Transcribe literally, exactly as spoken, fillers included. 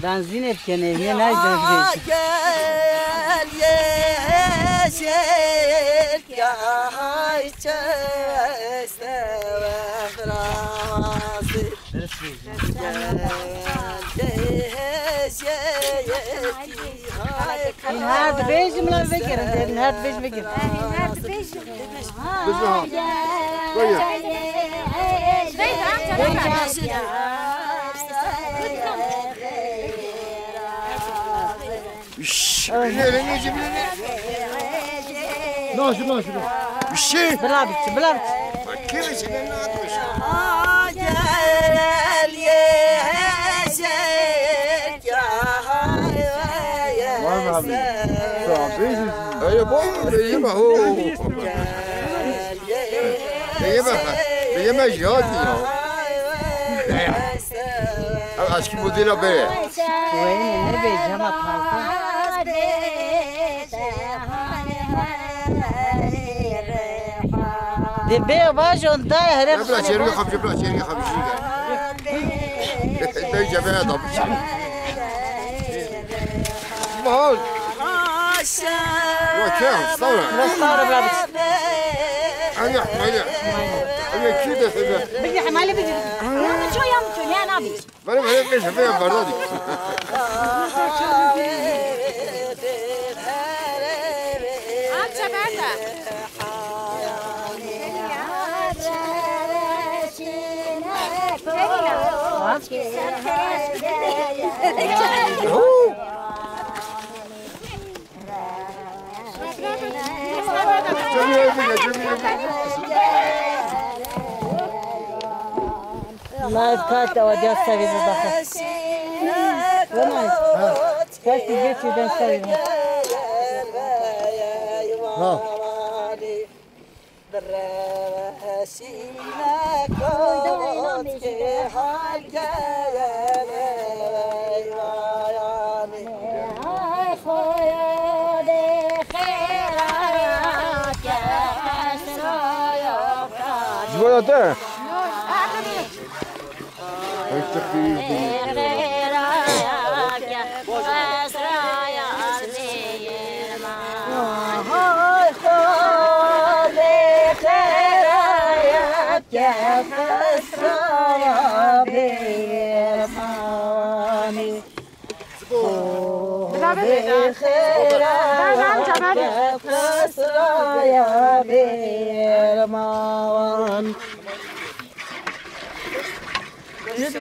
Benzînê bike nêvîye, nayê dengê. Her dibêjim la vegerin, her dibêj vegerin. Her dibêjim. Kızım ha. Böyle. Şşş, ellerini cebine. Nasıl, nasıl? Bir şey. Bila bitti, bila bitti. Bak, kim içine ne atmış? Var mı abi? Şu an değil mi? Öyle bol mu? Değil mi? Oo. Beyeme, beyeme jihad ya. Ev eski modela bere. Weyne ne beyama taze. De be bajon da heref. Bırak çergi kapıcı, bırak çergi kapıcı. Ben cebeye atmışım. Mahal. Yok ya, estağfurullah. Estağfurullah. Hadi, hadi. Hadi, kim de seni? Bigî hemale bigî. Yanlış o yanlış o, ne abi? Benim hele bir sefer yapardı. Amca Berda. Live kayıt da var, ya seviye bir bakın. Tamam. Ha. Kaç bir geçiyor, ben seviyorum. Ha. Ji bo te.